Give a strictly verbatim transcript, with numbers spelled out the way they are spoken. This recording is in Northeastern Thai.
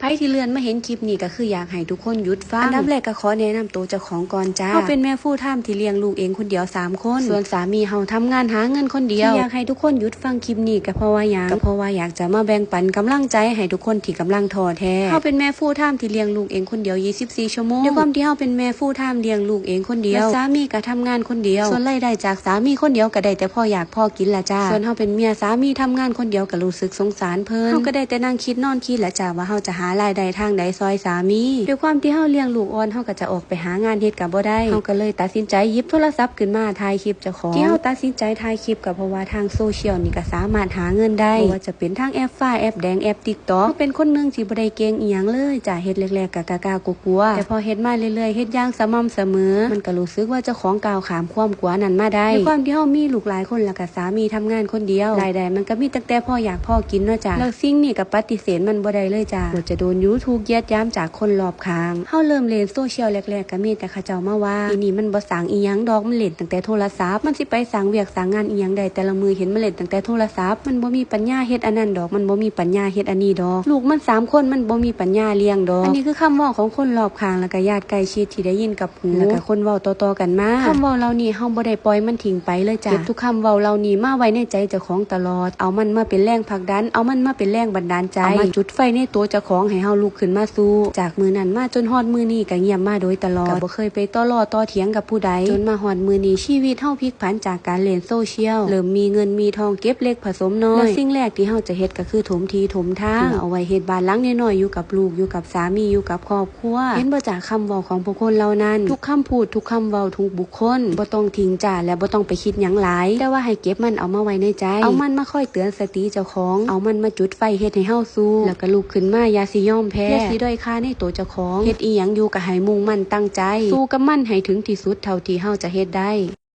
ไผที่เลื่อนมาเห็นคลิปนี้ก็คืออยากให้ทุกคนหยุดฟัง อันดับแรกก็ขอแนะนำตัวเจ้าของก่อนจ้า เฮาเป็นแม่ full time ที่เลี้ยงลูกเองคนเดียวสามคน ส่วนสามีเฮาทำงานหาเงินคนเดียว ที่อยากให้ทุกคนหยุดฟังคลิปนี้ก็เพราะว่าหยัง ก็เพราะว่าอยากจะมาแบ่งปันกำลังใจให้ทุกคนที่กำลังท้อแท้ เฮาเป็นแม่ full time ที่เลี้ยงลูกเองคนเดียว ยี่สิบสี่ ชั่วโมง ด้วยความที่เฮาเป็นแม่ full time เลี้ยงลูกเองคนเดียว และสามีก็ทำงานคนเดียว ส่วนรายได้จากสามีคนเดียวก็ได้แต่พออยากพอกินล่ะจ้า ส่วนเฮาเป็นเมีย สามีทำงานคนเดียวก็รู้สึกสงสารเพิ่น เฮาก็ได้แต่นั่งคิดนอนคิดล่ะจ้า ว่าเฮาจะหารายได้ทางใดซอยสามี ด้วยความที่เฮาเลี้ยงลูกอ่อน เฮาก็จะออกไปหางานเฮ็ดก็บ่ได้ เฮาก็เลยตัดสินใจหยิบโทรศัพท์ขึ้นมาถ่ายคลิปเจ้าของ ที่เฮาตัดสินใจถ่ายคลิปก็เพราะว่าทางโซเชียลนี่ก็สามารถหาเงินได้ บ่ว่าจะเป็นทางแอปฟ้า แอปแดง แอป TikTok เฮาเป็นคนหนึ่งที่บ่ได้เก่งอิหยังเลยจ้า เฮ็ดแรกๆก็กล้าๆกลัวๆ แต่พอเฮ็ดมาเรื่อยๆ เฮ็ดอย่างสม่ำเสมอ มันก็รู้สึกว่าเจ้าของก้าวข้ามความกลัวนั้นมาได้ ด้วยความที่เฮามีลูกหลายคน แล้วก็สามีทำงานคนเดียว รายได้มันก็มีตั้งแต่พออยากพอกินเนาะจ้า แล้วสิ่งนี้ก็ปฏิเสธมันบ่ได้เลยจ้า บ่ว่าจะโดนดูถูกเหยียดหยามจากคนรอบข้าง เฮาเริ่มเล่นโซเชียลแรกๆก็มีแต่เขาเจ้ามาว่า อีนี่มันบ่สร้างอิหยังดอก มันเล่นตั้งแต่โทรศัพท์ มันสิไปสร้างเวียกสร้างงานอิหยังได้ แต่ละมื้อเห็นมันเล่นตั้งแต่โทรศัพท์ มันบ่มีปัญญาเฮ็ดอันนั้นดอก มันบ่มีปัญญาเฮ็ดอันนี้ดอก ลูกมันสามคน มันบ่มีปัญญาเลี้ยงดอก อันนี้คือคำเว้าของคนรอบข้าง แล้วก็ญาติใกล้ชิดที่ได้ยินกับ หู แล้วก็คนเว้าต่อๆกันมา คำเว้าเหล่านี้เฮาบ่ได้ปล่อยมันทิ้งไปเลยจ้ะ เก็บทุกคำเว้าเหล่านี้มาไว้ในใจเจ้าของตลอด เอามันมาเป็นแรงผลักดัน เอามันมาเป็นแรงบันดาลใจ เอามาจุดไฟในตัวเจ้าของให้เฮาลุกขึ้นมาสู้ จากมื้อนั้นมาจนฮอดมื้อนี้ก็เงียบมาโดยตลอด ก็บ่เคยไปต่อล้อต่อเถียงกับผู้ใด จนมาฮอดมื้อนี้ชีวิตเฮาพลิกผันจากการเล่นโซเชียล เริ่มมีเงินมีทองเก็บเล็กผสมน้อย และสิ่งแรกที่เฮาจะเฮ็ดก็คือถมที่ถมทาง เพื่อเอาไว้เฮ็ดบ้านหลังน้อยๆ อยู่กับลูก อยู่กับสามี อยู่กับครอบ ครัว เห็นบ่จากคำเว้าของผู้คนเหล่านั้น ทุกคำพูด ทุกคำเว้า ทุกบุคคล บ่ต้องทิ้งจ้า และบ่ต้องไปคิดหยังหลาย แต่ว่าให้เก็บมันเอามาไว้ในใจ เอามันมาคอยเตือนสติเจ้าของ เอามันมาจุดไฟเฮ็ดให้เฮาสู้ แล้วก็ลุกขึ้นมาอย่าสิยอมแพ้ อย่าสิด้อยค่าในตัวเจ้าของ เฮ็ดอีหยังอยู่ก็ให้มุ่งมั่นตั้งใจ สู้กับมันให้ถึงที่สุดเท่าที่เฮาจะเฮ็ดได้